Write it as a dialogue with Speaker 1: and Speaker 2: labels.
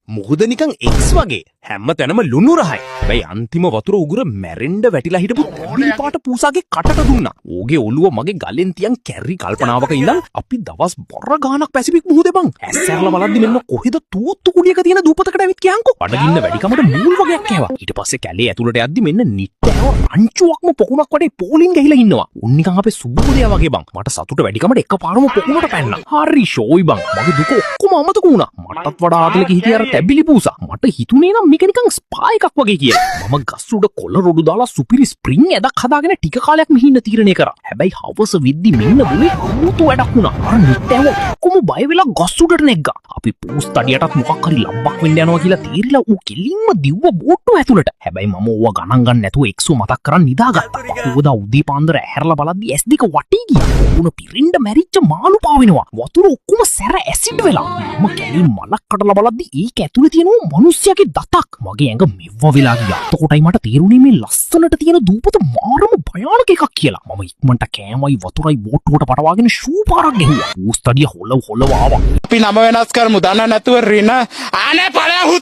Speaker 1: මුහුද නිකන් එක්ස් වගේ හැම තැනම ලුණු රහයි. හැබැයි අන්තිම වතුර උගුර මැරෙන්න වැටිලා හිටපු තැඹිලි පාට පූසාගේ කටට දුන්නා. ඌගේ ඔළුව මගේ ගලෙන් තියන් කැරි කල්පනාවක ඉඳන් අපි දවස් බර ගාණක් පැසිෆික් මුහුදේ බං. ඇස් ඇරලා බලද්දි මෙන්න කොහෙද තුවක්කු කුඩියක තියෙන දූපතකට ඇවිත් කියන්කෝ. බඩගින්න වැඩිකමට මූල් වගයක් කෑවා. ඊට පස්සේ කැලේ ඇතුළට යද්දි මෙන්න නිට්ටෑව රංචුවක්ම පොකුණක් වටේ පෝලිම් ගහිලා ඉන්නවා. උන් නිකන් අපේ සුබුදයා වගේ බං. මට සතුට වැඩිකමට එකපාරම පොකුණට පැන්නා. හරි ෂෝයි බං. මගේ දුක ඔක්කොම අමතක වුණා. මටත් වඩා ආතලක හිටිය අර තැඹිලි පූසා. මට හිතුනේ නම් මේක නිකන් ස්පා එකක් වගේ කියලා. මම ගස් උඩ කොළ රොඩු දාලා සුපිරි ස්ප්‍රින්ග් ඇදක් හදාගෙන ටික කාලයක් මෙහි ඉන්න තීරණය කරා. හැබැයි හවස වෙද්දි මෙන්න බොලේ අමුතු වැඩක් වුණා. අර නිට්ටෑව ඔක්කොම බය වෙලා ගස් උඩට නැග්ගා. අපි පූස් තඩියටත් මොකක් හරි ලබ්බක් වෙන්න යනවා කියලා තේරිලා ඌ කෙලින්ම දිව්ව බෝට්ටුව ඇතුළට. හැබැයි මම ඕවා ගණන් ගන්න නැතුව එක්ස්ව මතක් කරන් නිදාගත්තා. පහුවදා උදේ පාන්දර ඇහැරලා බලද්දි ඇස් දෙක වටේ ගියා. පොකුණ පිරෙන්න මැරිච්ච මාළු පාවෙනවා. වතුර ඔක්කොම සැර ඇසිඩ් වෙලා. මම කැලේ මලක් කඩලා බලද්දි ඒක ඇතුලේ තියෙනවා මිනිස්සයාගේ දතක්. මගේ ඇඟ මෙව්ව වෙලා ගියා. එතකොටයි මට තේරුණේ මේ ලස්සනට තියෙන දූපත මාරම භයානක එකක් කියලා. මම ඉක්මනට කෑමයි වතුරයි බෝට්ටුවට පටවාගෙන ෂූ පාරක් ගැහුවා. පූස් තඩිය හොලව හොලව ආවා.
Speaker 2: අපි නම වෙනස් කරමු. දන්න නැතුව රින අනේ ඵලයන්.